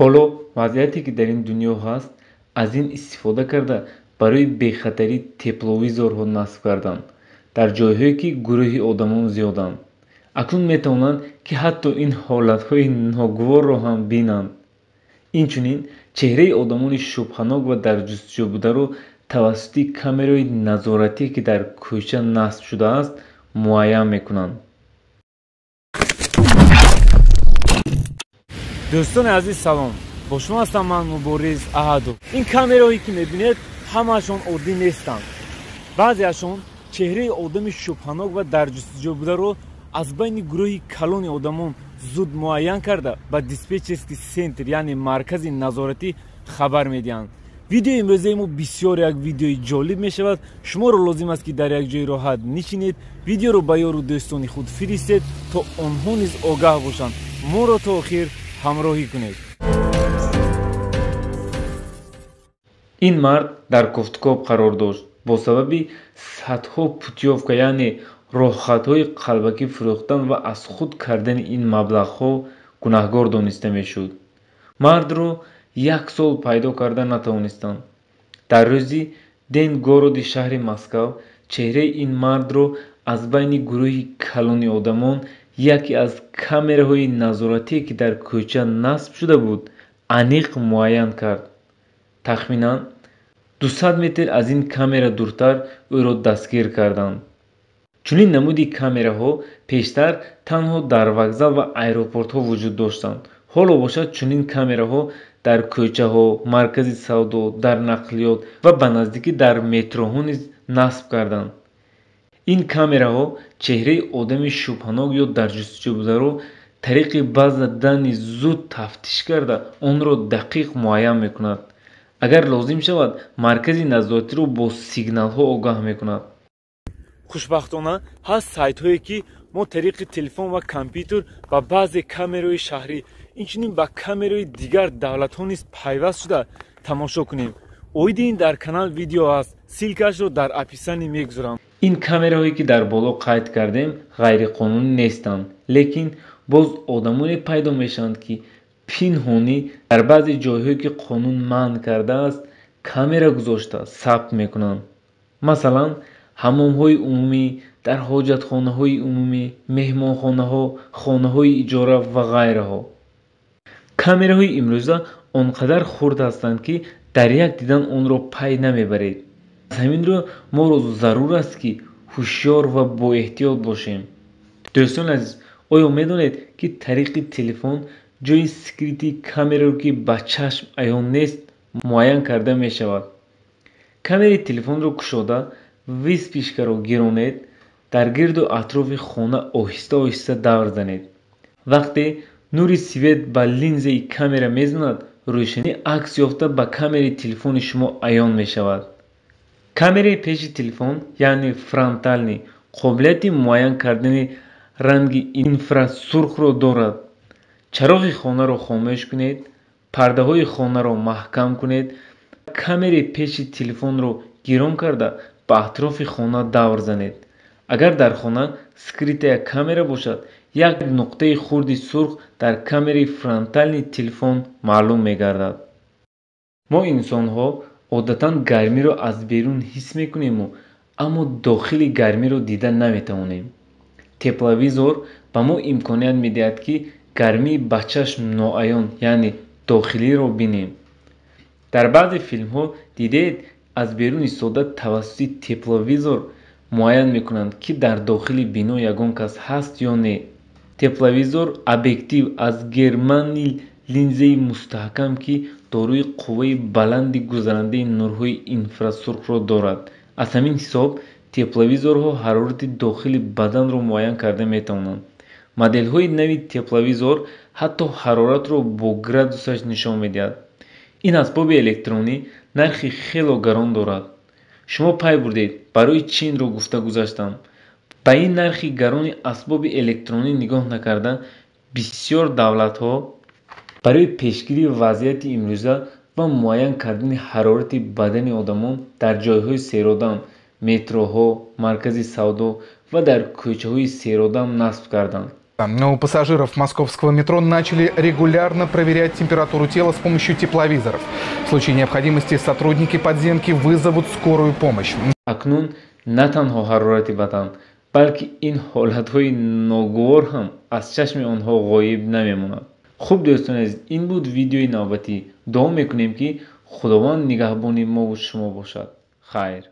Ҳоло вазъияте ки дар ин дунё ҳаст, аз ин истифода карда барои бехатарӣ тепловизорҳо насб карданд дар ҷойҳое ки гурӯҳи одамон зиёданд. Акнун метавонанд ки ҳатто ин ҳолатҳои ногуворро ҳам бинанд. Инчунин чеҳраи одамони шубҳанок ва дар ҷустуҷӯ бударо тавассути камераҳои назоратие ки дар кӯча насб шудааст муайян мекунанд. Дӯстони азиз, салом. Бо шумо ҳастам ман Мубориз Аҳадов. Ин камераҳое ки мебинед ҳамаашон оддӣ нестанд. Баъзеашон чеҳраи одами шубҳанок ва дар ҷустуҷӯ бударо аз байни гурӯҳи калони одамон зуд муайян карда ба диспетчерский центр, яъне маркази назоратӣ хабар медиҳанд. Видеои имрӯзаи мо бисёр як видеои ҷолиб мешавад. Шуморо лозим аст ки дар як ҷои роҳат нишинед, видеоро ба ёру дӯстони худ фиристед, то онҳо низ огаҳ бошанд. Моро то охир ҳамроҳӣ кунед. Ин мард дар кофтукоб қарор дошт. Бо сабаби садҳо путёвка, яъне роҳхатҳои қалбакӣ фурӯхтан ва аз худ кардани ин маблағҳо гунаҳгор дониста мешуд. Мардро як сол пайдо карда натавонистанд. Дар рӯзи день городи шаҳри Москав чеҳраи ин мардро аз байни гурӯҳи калони одамон яке аз камераҳои назоратие ки дар кӯча насб шуда буд аниқ муайян кард. Тахминан 200 метр аз ин камера дуртар ӯро дастгир карданд. Чунин намуди камераҳо пештар танҳо дар вокзал ва аэропортҳо вуҷуд доштанд. Ҳоло бошад чунин камераҳо дар кӯчаҳо, маркази савдо, дар нақлиёт ва ба наздикӣ дар метроҳо низ насб карданд. Ин камераҳо чеҳраи одами шубҳанок ё дар ҷустуҷӯ бударо тариқи баъза данни зуд тафтиш карда онро дақиқ муайян мекунад. Агар лозим шавад, маркази назоратиро бо сигналҳо огаҳ мекунад. Хушбахтона ҳаст сайтҳое ки мо тариқи телефон ва компютер ба баъзе камераҳои шаҳрӣ, инчунин ба камераҳои дигар давлатҳо низ пайваст шуда тамошо кунем. Оиди ин дар канал видео аст, ссилкаашро дар описании мегузорам. Ин камераҳое ки дар боло қайд кардем ғайриқонунӣ нестанд, лекин боз одамоне пайдо мешаванд ки пинҳонӣ дар баъзе ҷойҳое ки қонун манъ кардааст камера гузошта сабт мекунанд. Масалан, ҳаммомҳои умумӣ, дар ҳоҷатхонаҳои умумӣ, меҳмонхонаҳо, хонаҳои иҷора ва ғайраҳо. Камераҳои имрӯза он қадар хурд ҳастанд ки дар як дидан онро пай намебаред. Аз ҳамин рӯ моро зарур аст ки ҳушёр ва боэҳтиёт бошем. Дӯстони азиз, оё медонед ки тариқи телефон ҷои скрытый камераро ки ба чашм аён нест муайян карда мешавад? Камераи телефонро кушода, вспышкаро гиронед, дар гирду атрофи хона оҳиста-оҳиста давр занед. Вақте нури свет ба линзаи камера мезанад, рӯшанӣ акс ёфта ба камераи телефони шумо аён мешавад. Камераи пеши телефон, яъне фронтални, қобилияти муайян кардани ранги инфрасурхро дорад. Чароғи хонаро хомӯш кунед, пардаҳои хонаро маҳкам кунед, камераи пеши телефонро гирон карда ба атрофи хона давр занед. Агар дар хона скрытая камера бошад, як нуқтаи хурди сурх дар камераи фронтални телефон маълум мегардад. Мо инсонҳо одатан гармиро аз берун ҳис мекунему, аммо дохили гармиро дида наметавонем. Тепловизор ба мо имконият медиҳад ки гармии ба чашм ноаён, яъне дохилиро бинем. Дар баъзе филмҳо дидед аз берун истода тавассути тепловизор муайян мекунанд ки дар дохили бино ягон кас ҳаст ё не. Тепловизор объектив аз германий линзаи мустаҳкам ки дорои қувваи баланди гузарандаи нурҳои инфрасурхро дорад. Аз ҳамин ҳисоб тепловизорҳо ҳарорати дохили баданро муайян карда метавонанд. Моделҳои нави тепловизор ҳатто ҳароратро бо градусаш нишон медиҳад. Ин асбоби электронӣ нархи хело гарон дорад. Шумо пай бурдед, барои чӣ инро гуфта гузаштам? Ба ин нархи гарони асбоби электронӣ нигоҳ накарда, бисёр давлатҳо барои пешгирии вазъияти имрӯза ва муайян кардани ҳарорати бадани одамон дар ҷойҳои серодам, метроҳо, маркази савдо ва дар кӯчаҳои серодам насб карданд. У пассажиров московского метро начали регулярно проверять температуру тела с помощью тепловизоров. В случае необходимости сотрудники подземки вызовут скорую помощь. Акнун на танҳо ҳарорати бадан, балки ин ҳолатҳои ногувор ҳам аз чашми онҳо ғоиб намемонад. Хуб, дӯстони азиз, ин буд видеои навбатӣ. Дуо мекунем, ки Худованд нигаҳбони мову шумо бошад. Хайр.